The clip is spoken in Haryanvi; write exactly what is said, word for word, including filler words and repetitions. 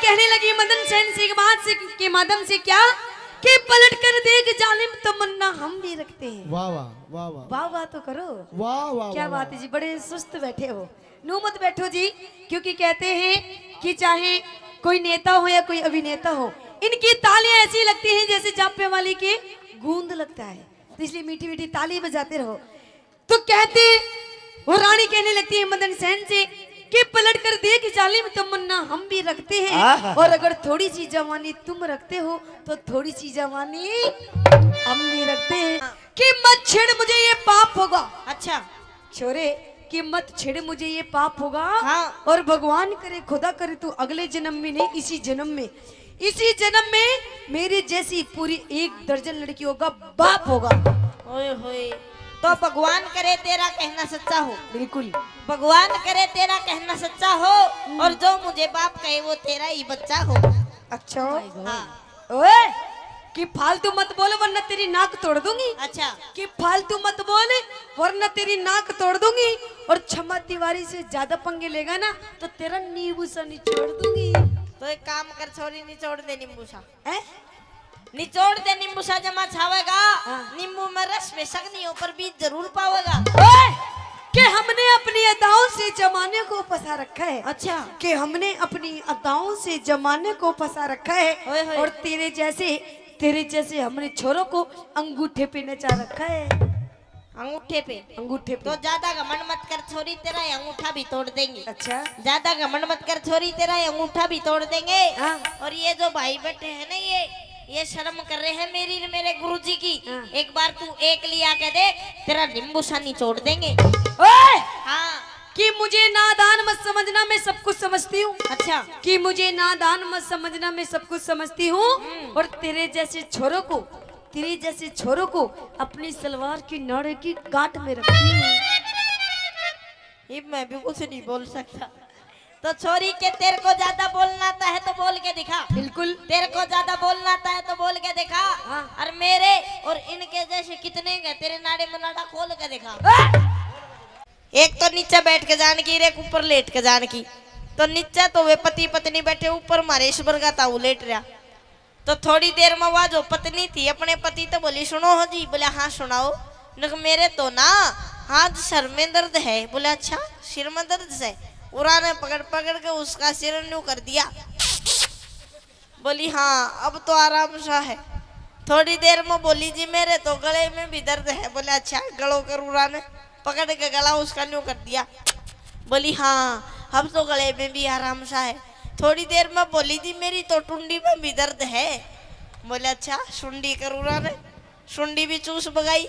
कहने लगी मदन सेन से एक बात से, के माध्यम से क्या कि पलट कर देख जालिम, तमन्ना हम भी रखते हैं। वाह, वाह, वाह, वाह। वाह, वाह तो करो। वाह, वाह, क्या वाह, बात वाह। है जी, बड़े सुस्त बैठे हो। नू मत बैठो जी, क्योंकि कहते हैं कि चाहे कोई नेता हो या कोई अभिनेता हो, इनकी तालियां ऐसी लगती हैं जैसे जापे वाली के गूंद लगता है, तो इसलिए मीठी मीठी ताली बजाते रहो। तो कहते, वो रानी कहने लगती है मदन सेन से कि पलट कर देख जालिम, तमन्ना हम भी रखते हैं। आहा। और अगर थोड़ी सी जवानी तुम रखते हो तो थोड़ी सी जवानी हम भी रखते हैं। कि मत छेड़ मुझे, ये पाप होगा। अच्छा। छोरे, कि मत छेड़ मुझे, ये पाप होगा। हाँ। और भगवान करे, खुदा करे, तू अगले जन्म में नहीं, इसी जन्म में, इसी जन्म में मेरे जैसी पूरी एक दर्जन लड़कियों का बाप होगा। ओए होए, तो भगवान करे तेरा कहना सच्चा हो। बिल्कुल। भगवान करे तेरा कहना सच्चा हो, हम्म। और जो मुझे बाप कहे वो तेरा ही बच्चा हो। अच्छा। Oh my God। हाँ। ओए, कि फालतू मत बोल वरना तेरी नाक तोड़ दूंगी। अच्छा। कि फालतू मत बोल वरना तेरी नाक तोड़ दूंगी। और क्षमा तिवारी से ज्यादा पंगे लेगा ना तो तेरा नींबू सा निचोड़ दूंगी। तो एक काम कर छोरी, निचोड़ दे नींबू सा। हैं? निचोड़ दे नींबू सा, जमा छावेगा। हाँ। नींबू में रस बेशक नहीं हो पर बीज जरूर पावेगा। ओए, कि हमने अपनी अदाओं से जमाने को फंसा रखा है। अच्छा। कि हमने अपनी अदाओं से जमाने को फंसा रखा है। ओए होए। और तेरे जैसे, तेरे जैसे हमने छोरों को अंगूठे पे नचा रखा है। अंगूठे पे? अंगूठे पे। तो ज्यादा घमंड मत कर छोरी, तेरा ये अंगूठा भी तोड़ देंगे। अच्छा। ज्यादा घमंड मत कर छोरी, तेरा ये अंगूठा भी तोड़ देंगे। हाँ। और ये जो भाई बैठे हैं ना, ये, ये शर्म कर रहे हैं मेरी, मेरे गुरुजी की। हाँ। एक बार तू एक लिया के देख, तेरा नींबू सा निचोड़ देंगे। ओए! हाँ। कि मुझे नादान मत समझना, मैं सब कुछ समझती हूँ। अच्छा। कि मुझे नादान मत समझना, मैं सब कुछ समझती हूँ। हम्म। और तेरे जैसे छोरों को, तेरे जैसे छोरों को अपनी सलवार की नाड़े की गांठ में रखती हूँ। ये मैं भी कुछ नहीं बोल सकता। तो छोरी के, तेरे को ज्यादा बोलना आता है तो बोल के दिखा। बिल्कुल। तेरे को ज्यादा बोलना आता है तो बोल के दिखा। हाँ। और मेरे और इनके जैसे कितने हैं, तेरे नाड़े में नाड़ा खोल के दिखा। हाँ। एक तो नीचे बैठ के जान की, एक ऊपर लेट के जान की। तो नीचे तो वे पति पत्नी बैठे, ऊपर मारे इस बरगा ताऊ लेट रहा। तो थोड़ी देर में वह जो पत्नी थी अपने पति तो बोली, "सुनो हो जी।" बोले, "हाँ, सुनाओ।" नक, "मेरे तो ना हाथ सर में दर्द है।" बोले, "अच्छा, सिर में दर्द है?" उरा ने पकड़ पकड़ के उसका सिर न्यू कर दिया। बोली, "हाँ, अब तो आराम सा है।" थोड़ी देर में बोली, "जी, मेरे तो गले में भी दर्द है।" बोले, "अच्छा, गलो कर।" उरा ने पकड़ के गला उसका न्यू कर दिया। बोली, "हाँ, अब तो गले में भी आराम सा है।" थोड़ी देर में बोली, "जी, मेरी तो टुंडी में भी दर्द है।" बोले, "अच्छा, सुंडी कर।" उरा ने सुंडी भी चूस बगाई।